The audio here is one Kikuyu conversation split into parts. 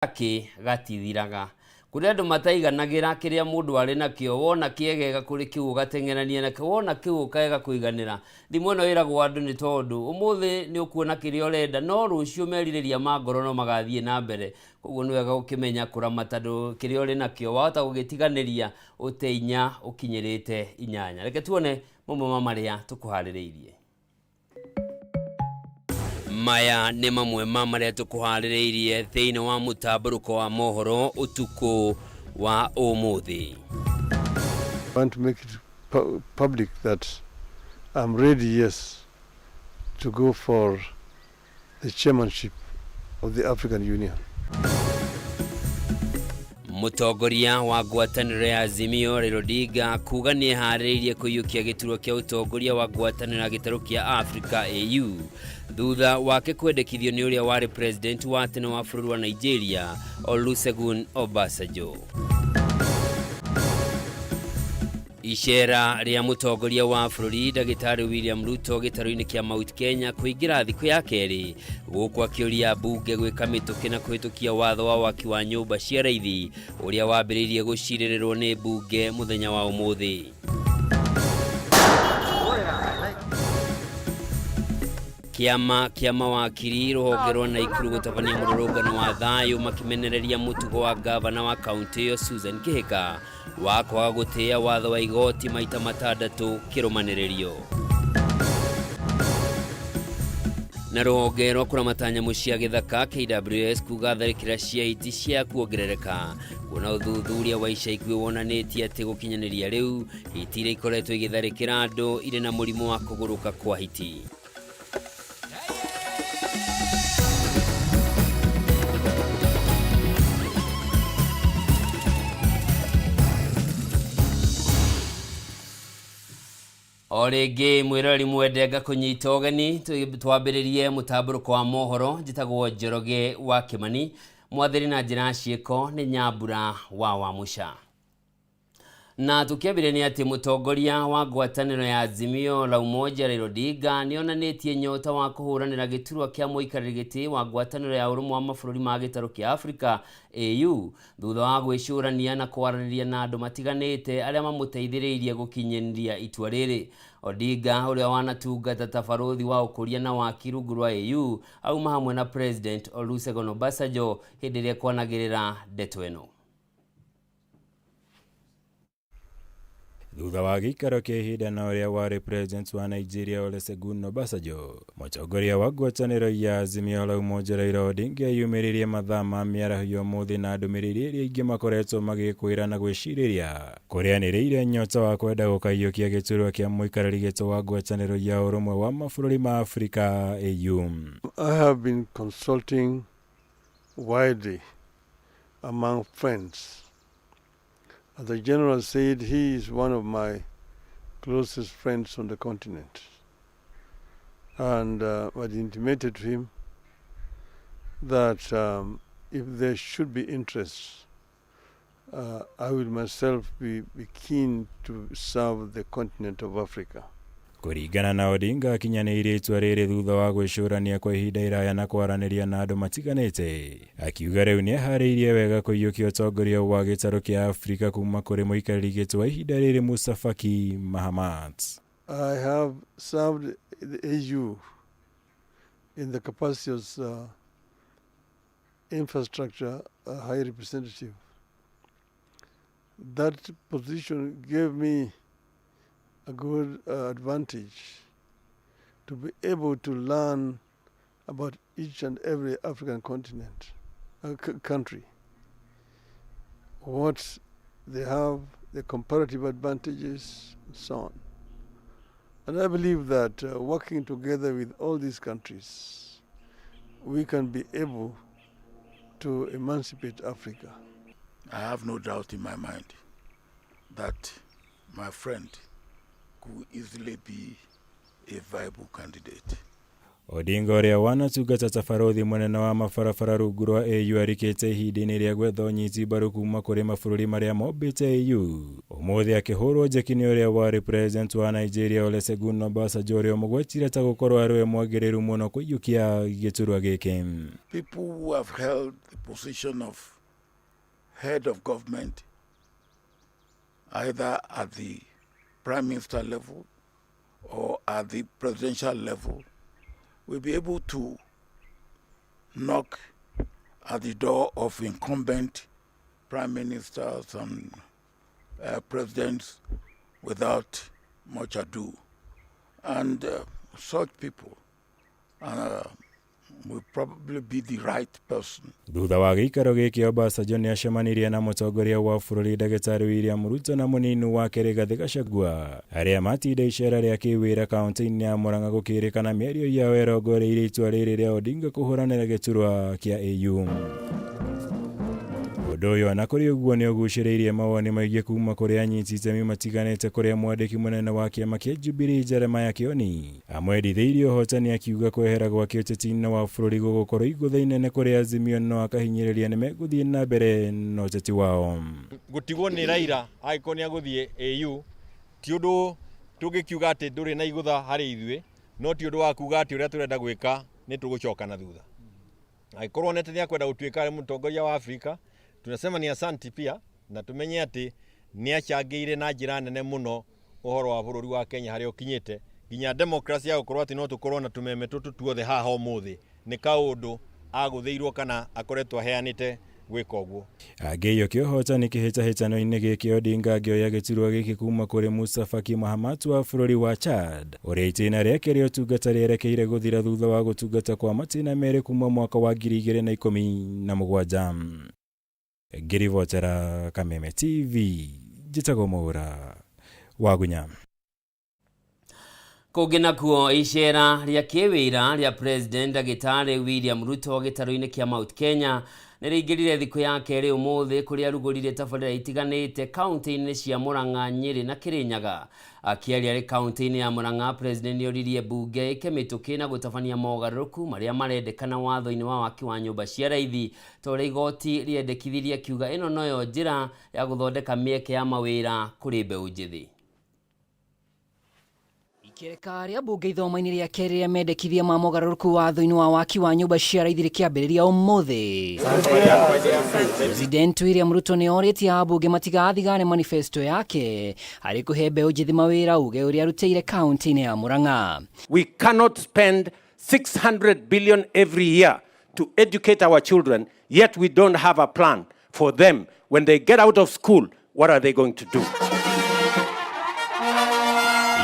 Gakĩ gatithiraga. Kũrĩ andũ mataiganagĩra kĩrĩa mũndũ arĩ nakĩo, wona kĩegega kũrĩ kĩu ũgateng'erania nakĩo, wona kĩu ũkaega kũiganĩra. Thimo ĩno ĩragwo andũ nĩ tondũ ũmũthĩ nĩ ũkuona kĩrĩa ũrenda no rũciũ merirĩria ma ngoro no magathiĩ na mbere. Koguo nĩ wega gũkĩmenya kũramata kĩrĩa ũrĩ nakĩo, wahota gũgĩtiganĩria ũte inya ũkinyĩrĩte inyanya. Reke tuone mamwe ma marĩa tũkũharĩrĩirie. Maya nĩ mamwe ma marĩa tũkũharĩrĩirie thĩinĩ wa mũtambũrũko wa mohoro ũtukũ wa ũmũthĩ. I want to make it public that I'm ready, yes, to go for the chairmanship of the African Union. Mũtongoria wa ngwatanĩro ya Azimio Raila Odinga kuga nĩ eharĩrĩirie kũiyũkia gĩturwa kĩa ũtongoria wa ngwatanĩro ya gĩtarũ kĩa Africa AU thutha wake kwendekithio nĩ ũrĩa warĩ president wa tene wa bũrũri wa Nigeria Olusegun Obasanjo. Icera rĩa mũtongoria wa bũrũri ndagĩtarĩ William Ruto gĩtarũ-inĩ kĩa Mount Kenya kũingĩra thikũ ya kerĩ gũkũ akĩũria mbunge gwĩka mĩtũkĩ na kũhĩtũkia watho wa waki wa nyũmba cia raithi ũrĩa wambĩrĩirie gũcirĩrĩrwo nĩ mbunge mũthenya wa ũmũthĩ. Kĩama kĩa mawakiri rũhonge rwa Naikuru gũtabania mũrũrũngano wa thayũ makĩmenereria mũtugo wa gavana wa kaunti ĩyo Susan Kihika wa kwaga gũtĩĩa watho wa igoti maita matandatũ kĩrũmanĩrĩrio. Na rũhonge rwa kũramata nyamũ cia gĩthaka KWS kuga tharĩkĩra cia hiti cia kuongerereka kuona ũthuthuria wa ica ikuhĩ wonanĩtie atĩ gũkinyanĩria rĩu hiti iria ikoretwo igĩtharĩkĩra andũ irĩ na mũrimũ wa kũgũrũka kwa hiti. O rĩngĩ mwĩroreri mwende ngakũnyita ũgeni twambĩrĩrie mũtambũrũko wa mohoro. Njĩtagwo Njoroge wa Kĩmani, mwathĩri na njĩra ya ciĩko nĩ Nyambura wa Wamũca. Na tũkĩambĩrĩria nĩ atĩ mũtongoria wa ngwatanĩro ya Azimio la Umoja Raila Odinga nĩ onanĩtie nyota wa kũhũranĩra gĩturwa kĩa mũikarĩri gĩtĩ wa ngwatanĩro ya ũrũmwe wa mabũrũri ma gĩtarũ kĩa Afrika AU thutha wa gwĩcũrania na kwaranĩria na andũ matiganĩte arĩa mamũteithĩrĩirie gũkinyĩria itua rĩrĩ. Odinga ũrĩa wanatungata ta barũthi wa ũkũria na waki rungu rwa AU auma hamwe na President Olusegun Obasanjo hĩndĩ ĩrĩa kwanagĩrĩra ndeto ĩno. Thutha wa gĩikaro kĩa ihinda na ũrĩa warĩ president wa Nigeria Olusegun Obasanjo, mũtongoria wa ngwatanĩro ya Azimio la Umoja Raila Odinga eyumĩririe mathaa ma mĩaraho ya ũmũthĩ na ndũmĩrĩri ĩrĩa aingĩ makoretwo magĩkwĩra na gwĩcirĩria kũrĩa anĩrĩire nyota wa kwenda gũkaiyũkia gĩturwa kĩa mũikarĩri gĩtĩ wa ngwatanĩro ya ũrũmwe wa mabũrũri ma Afrika AU. I have been consulting widely among friends. As the general said, he is one of my closest friends on the continent. And I intimated to him that if there should be interest, I will myself be keen to serve the continent of Africa. Kũringana na Odinga akinyanĩirie itua rĩrĩ thutha wa gwĩcũrania kwa ihinda iraya na kwaranĩria na andũ matiganĩte, akiuga rĩu nĩ eharĩirie wega kũiyũkia ũtongoria wa gĩtarũ kĩa Afrika kuma kũrĩ mũikarĩri gĩtĩ wa ihinda rĩrĩ Musa Faki Mahamat. I have served the AU in the capacity as infrastructure high representative. That position gave me a good advantage to be able to learn about each and every African continent, country, what they have, the comparative advantages, and so on. And I believe that working together with all these countries, we can be able to emancipate Africa. I have no doubt in my mind that my friend could easily be a viable candidate. Odinga ũrĩa wanatungata ta barũthi mũnene wa mabarabara rungu rwa AU arikĩte ihinda-inĩ rĩa gwetha ũnyiti mbaru kuma kũrĩ mabũrũri marĩa mombĩte AU. Ũmũthĩ akĩhũrwo njeki nĩ ũrĩa warĩ president wa Nigeria Olusegun Obasanjo ũrĩa ũmũgwetire ta gũkorwo arĩ we mwagĩrĩru mũno kũiyũkia gĩturwa gĩkĩ. People who have held the position of head of government, either at the prime minister level or at the presidential level, will be able to knock at the door of incumbent prime ministers and presidents without much ado. And such people will probably be the right person. Thutha wa gĩikaro gĩkĩ Obasanjo nĩ acemanirie na mũtongoria wa bũrũri ndagĩtarĩ William Ruto na mũnini wake Rigathĩ Gachagua arĩa matinda icera rĩa kĩwĩra kaunti-inĩ ya Murang'a gũkĩrĩkana mĩario yao ĩrongoreirie itua rĩrĩ rĩa Odinga kũhũranĩra gĩturwa kĩa AU. Ũndũ ũyũ ona kũrĩ ũguo nĩ ũgucĩrĩirie mawoni maingĩ kuma kũrĩ anyiti itemi matiganĩte kũrĩa mwandĩki mũnene wa kĩama kĩa Jubilee Jeremiah Kioni amwendithĩirie ũhotani akiuga kwehera gwake ũteti-inĩ wa bũrũri gũgũkorwo igũtha inene kũrĩ Azimio no akahinyĩrĩria nĩ megũthiĩ na mbere na ũteti wao. Gũtigwo nĩ Raila angĩkorwo nĩ agũthiĩ AU ti ũndũ tũngĩkiuga atĩ ndũrĩ na igũtha harĩ ithuĩ, no ti ũndũ wa kuga atĩ ũrĩa tũrenda gwĩka nĩ tũgũcoka na thutha. Angĩkorwo nete nĩ akwenda gũtuĩka arĩ mũtongoria wa Afrika, tunasema ni asanti pia na tumenye atĩ nĩ acangĩire na njĩra nene mũno ũhoro wa bũrũri wa Kenya harĩa ũkinyĩte nginya democracy ya gũkorwo atĩ no tũkorwo na tũmeme tũtũ tuothe haha ũmũthĩ nĩ kaũndũ agũthĩirwo kana akoretwo aheanĩte gwĩka ũguo. Angĩiyũkia ũhotani kĩhĩtahĩtano-inĩ gĩkĩ Odinga angĩoya gĩturwa gĩkĩ kuma kũrĩ Musa Faki Mahamat wa bũrũri wa Chad ũrĩa itĩna rĩake rĩa ũtungata rĩerekeire gũthira thutha wa gũtungata kwa matĩna merĩ kuma mwaka wa 2017. Ngĩribotera Kameme TV njĩtagwo Mwaura Wagunya. Kũngĩ nakuo icera rĩa kĩwĩra rĩa President ndagĩtarĩ William Ruto gĩtarũ-inĩ kĩa Mount Kenya nĩ rĩingĩrire thikũ ya kerĩ ũmũthĩ kũrĩa arugũrire tabarĩra itiganĩte kaunti-inĩ cia Murang'a, Nyĩrĩ na Kĩrĩnyaga. Akĩaria arĩ kaunti-inĩ ya Murang'a, President nĩoririe mbunge ĩke mĩtũkĩ na gũtabania mogarũrũku marĩa marendekana watho-inĩ wa waki wa nyũmba cia raithi ta ũrĩa igoti rĩendekithirie akiuga ĩno noyo njĩra ya gũthondeka mĩeke ya mawĩra kũrĩ mbeũ njĩthĩ. Ikereka rĩa mbunge ithoma-inĩ rĩa kerĩ rĩa mendekithia ma mogarũrũku watho-inĩ wa waki wa nyũmba cia raithi rĩkĩambĩrĩria ũmũthĩ. President William Ruto nĩ orĩtie ambunge matigathigane manifesto yake harĩ kũhe mbeũ njĩthĩ mawĩra uge ũrĩa arutĩire kaunti-inĩ ya Murang'a. We cannot spend 600 billion every year to educate our children, yet we don't have a plan for them. When they get out of school, what are they going to do?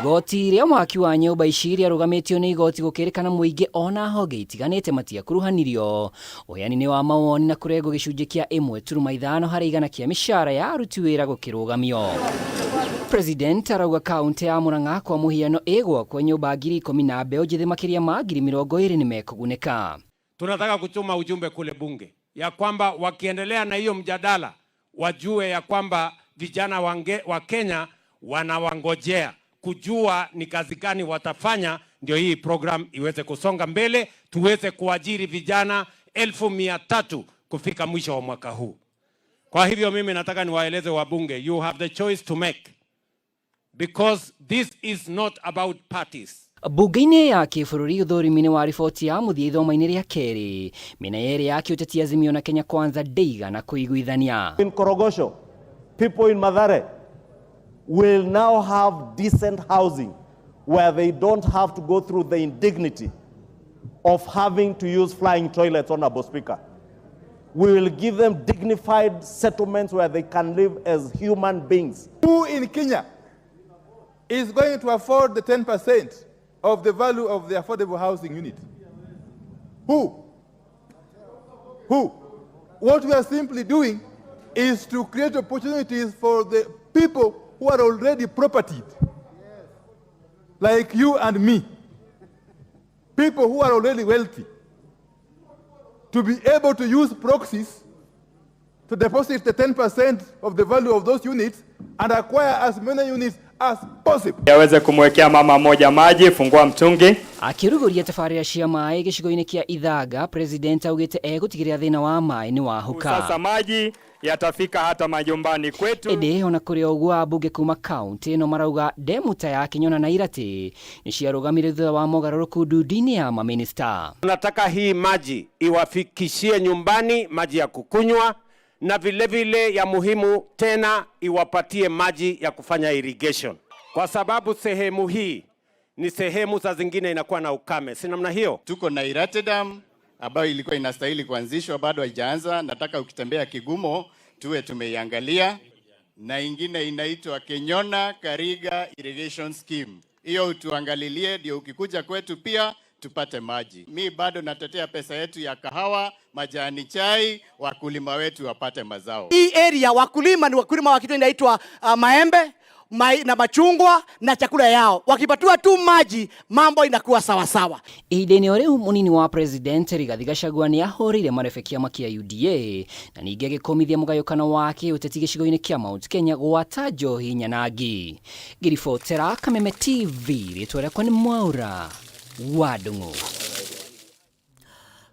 Igoti rĩa mwaki wa nyũmba ici rĩarũgamĩtio nĩ igoti gũkĩrĩkana mũingĩ ona honge itiganĩte matiakuruhanirio ũheani-inĩ wa mawoni na kũrengwo gĩcunjĩ kĩa 1.5 harĩ igana kĩa mĩcara ya aruti wĩra gũkĩrũgamio. President arauga kaunti ya Murang'a kwa mũhiano ĩgwakwo nyũmba 10,000 na mbeũ njĩthĩ makĩria ma 20,000 nĩ mekũgunĩka. Tunataka kutuma ujumbe kule bunge ya kwamba wakiendelea na hiyo mjadala wajue ya kwamba vijana wa Kenya wanawangojea kujua ni kazi gani watafanya ndio hii program iweze kusonga mbele, tuweze kuajiri vijana 300,000 kufika mwisho wa mwaka huu. Kwa hivyo mimi nataka niwaeleze wabunge, you have the choice to make because this is not about parties. Bunge-inĩ ya kĩbũrũri ũthũrimi-inĩ wa riboti ya mũthia ithoma-inĩ rĩa kerĩ mĩena yerĩ ya kĩũteti Azimio na Kenya Kwanza ndĩigana kũiguithania. In Korogosho, people in Mathare will now have decent housing where they don't have to go through the indignity of having to use flying toilets, Honorable Speaker. We will give them dignified settlements where they can live as human beings. Who in Kenya is going to afford the 10% of the value of the affordable housing unit? Who? Who? What we are simply doing is to create opportunities for the people who are already propertied, like you and me, people who are already wealthy, to be able to use proxies to deposit the 10% of the value of those units and acquire as many units as possible. Aweze kumwekea mama moja maji, fungua mtungi. Akĩrugũria tabarĩra cia maĩ gĩcigo-inĩ kĩa Ithanga, President augĩte egũtigĩrĩra thĩna wa maĩ nĩ wahuka. Sasa maji yatafika hata majumbani kwetu. Ĩndĩ ona kũrĩ o ũguo, ambunge kuma kaunti ĩno marauga ndemu ta ya Kinyona na Irati nĩ ciarũgamire thutha wa mogarũrũku ndundu-inĩ ya mamĩnĩsta. Tunataka hii maji iwafikishie nyumbani, maji ya kukunywa na vile vile ya muhimu tena iwapatie maji ya kufanya irrigation, kwa sababu sehemu hii ni sehemu za zingine inakuwa na ukame, si namna hiyo? Tuko na Irati Dam ambayo ilikuwa inastahili kuanzishwa, bado haijaanza. Nataka ukitembea Kigumo tuwe tumeiangalia, na ingine inaitwa Kenyona Kariga Irrigation Scheme. Hiyo utuangalilie, ndio ukikuja kwetu pia tupate maji. Mi bado natetea pesa yetu ya kahawa, majani chai, wakulima wetu wapate mazao. Hii area wakulima ni wakulima wa kitu inaitwa maembe na machungwa na chakula yao. Wakipatiwa tu maji, mambo inakuwa sawa sawa. Ihinda-inĩ o rĩu, mũnini wa President Rigathi Gachagua nĩ ahũrĩire marebe kĩama kĩa UDA na ningĩ agĩkũmithia mũgayũkano wa kĩũteti gĩcigo-inĩ kĩa Mount Kenya gwata njohi nyanangi. Ngĩribotera Kameme TV, rĩtwa rĩakwa nĩ Mwaura wa Ndung'u.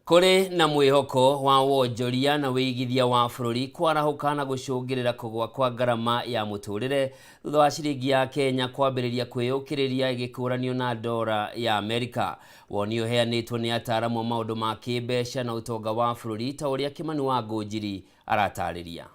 Kũrĩ na mwĩhoko wa wonjoria na wĩigithia wa bũrũri kwarahũka na gũcũngĩrĩra kũgũa kwa ngarama ya mũtũrĩre thutha wa ciringi ya Kenya kwambĩrĩria kwĩyũkĩrĩria ĩgĩkũranio na ndora ya Amerika. Woni ũheanĩtwo nĩ ataaramu a maũndũ ma kĩmbeca na ũtonga wa bũrũri, ta ũrĩa Kĩmani wa Ngũnjiri aratarĩria.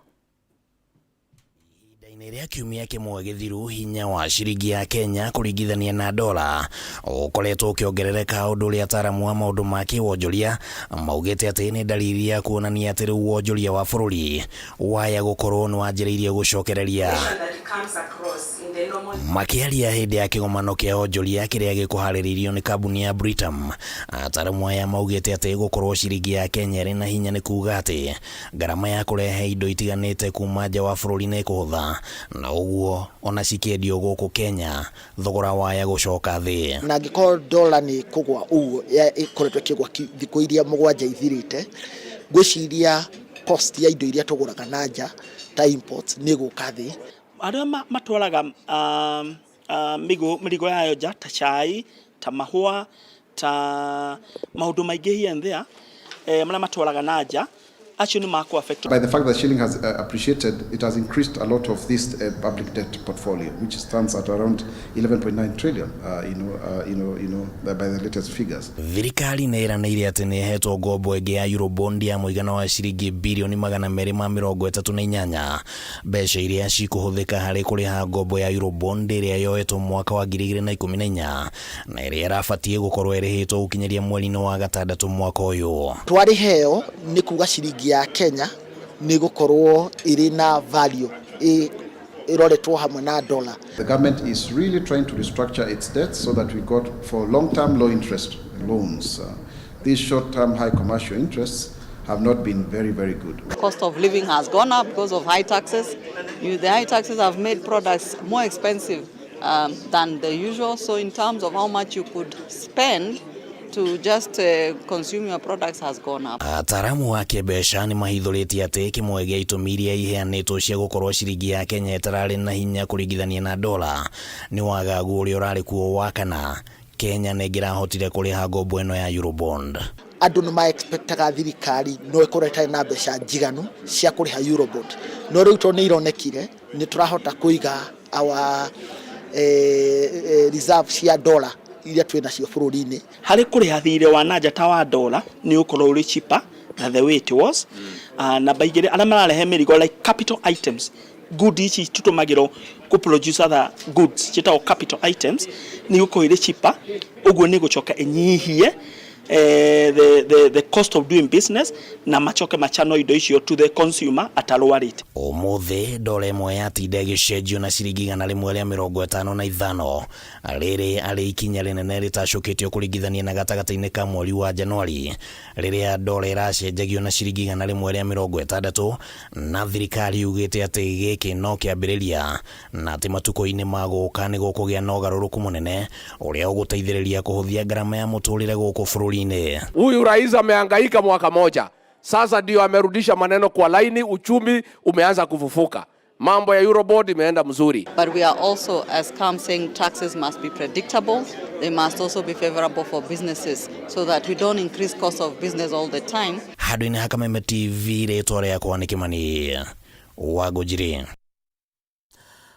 Ihinda-inĩ rĩa kiumia kĩmwe gĩthiru, hinya wa ciringi ya Kenya kũringithania na dola ũkoretwo ũkĩongerereka, ũndũ ũrĩa ataaramu a maũndũ ma kĩwonjoria maugĩte atĩ nĩ dalili ya kuonania atĩ rĩu wonjoria wa bũrũri waya gũkorwo nĩ wanjĩrĩirie gũcokereria. Makĩaria hĩndĩ ya kĩgomano kĩa onjoria kĩrĩa gĩkũharĩrĩirio nĩ kambuni ya Britam, ataaramu aya maugĩte atĩ gũkorwo ciringi ya Kenya ĩrĩ na hinya nĩ kuga atĩ ngarama ya kũrehe indo itiganĩte kuma nja wa bũrũri nĩ ĩkũhũtha, na ũguo ona cikĩendio gũkũ Kenya thogora waya gũcoka thĩ. Na angĩkorwo dola nĩ kũgwa ũguo ĩkoretwo ĩkĩgwa thikũ iria 7 ithirĩte, ngwĩciria cost ya indo iria tũgũraga na nja ta imports nĩ ĩgũka thĩ. Arĩa matwaraga mĩrigo yayo nja ta cai, ta mahũa, ta maũndũ maingĩ here and there, marĩa matwaraga na nja, acio nĩ makũ affect. By the fact that shilling has appreciated, it has increased a lot of this public debt portfolio, which stands at around 11.9 trillion, by the latest figures. Thirikari nĩ ĩranĩire atĩ nĩ ĩhetwo ngombo ĩngĩ ya Eurobond ya mũigana wa ciringi birioni 238, mbeca iria cikũhũthĩka harĩ kũrĩha ngombo ya Eurobond ĩrĩa yoetwo mwaka wa 2014 na ĩrĩa ĩrabatiĩ gũkorwo ĩrĩhĩtwo gũkinyĩria mweri-inĩ wa gatandatũ mwaka ũyũ. Twarĩheo nĩ kuga ciringi ya Kenya nĩ gũkorwo ĩrĩ na value ĩroretwo hamwe na dollar. The government is really trying to restructure its debt so that we got for long-term low interest loans. These short-term high commercial interests have not been very, very good. The cost of living has gone up because of high taxes. The high taxes have made products more expensive than the usual. So in terms of how much you could spend to just consume your products has gone up. Ataaramu a kĩmbeca nĩ mahithũrĩtie atĩ kĩmwe gĩa itũmi iria iheanĩtwo cia gũkorwo ciringi ya Kenya ĩtararĩ na hinya kũringithania na dola nĩ wagagu ũrĩa ũrarĩ kuo wa kana Kenya nĩ ĩngĩrahotire kũrĩha ngombo ĩno ya Eurobond. Andũ nĩ ma-expectaga thirikari no ĩkorwo ĩtarĩ na mbeca njiganu cia kũrĩha Eurobond, no rĩu tondũ nĩ ironekire nĩ tũrahota kũiga our reserve cia dollar iria twĩ nacio bũrũri-inĩ. Harĩ kũrĩha thirĩ wa na nja ta wa dola nĩ ũkorwo ũrĩ cheaper than the way it was. Namba igĩrĩ, arĩa mararehe mĩrigo like capital items, good ici tũtũmagĩrwo kũ produce other goods ciĩtagwo capital items, nĩ igũkorwo irĩ cheaper, ũguo nĩ gũcoka ĩnyihie the cost of doing business na macoke machano indo icio to the consumer at a lower rate. Ũmũthĩ dola ĩmwe yatinda ĩgĩcenjio na ciringi 155, rĩrĩ arĩ ikinya rĩnene rĩtacũkĩtio kũringithania na gatagatĩ-inĩ ka mweri wa Januari rĩrĩa dola ĩracenjagio na ciringi 160, na thirikari yugĩte atĩ gĩkĩ no kĩambĩrĩria na atĩ matukũ-inĩ ma gũka nĩ gũkũgĩa na ũgarũrũku mũnene ũrĩa ũgũteithĩrĩria kũhũthia ngarama ya mũtũrĩre gũkũ bũrũri-inĩ. Huyu rais amehangaika mwaka moja sasa, ndio amerudisha maneno kwa laini, uchumi umeanza kufufuka. Mambo ya Eurobond imeenda mzuri. But we are also, as CAM, saying taxes must be predictable. They must also be favorable for businesses so that we don't increase cost of business all the time. Handũ-inĩ ha Kameme TV, rĩtwa rĩakwa nĩ Kĩmani wa Ngũnjiri.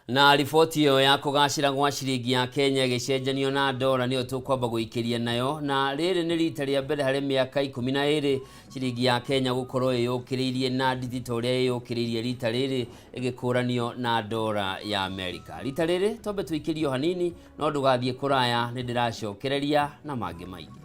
Na riboti ĩyo ya kũgacĩra gwa ciringi ya Kenya ĩgĩcenjanio na ndora nĩyo tũkwamba gũikĩria nayo, na rĩrĩ nĩ rita rĩa mbere harĩ mĩaka 12 ciringi ya Kenya gũkorwo ĩyũkĩrĩirie na nditi ta ũrĩa ĩyũkĩrĩirie rita rĩrĩ ĩgĩkũranio na ndora ya Amerika. Rita rĩrĩ twambe tũikĩrio hanini, no ndũgathiĩ kũraya, nĩ ndĩracokereria na mangĩ maingĩ.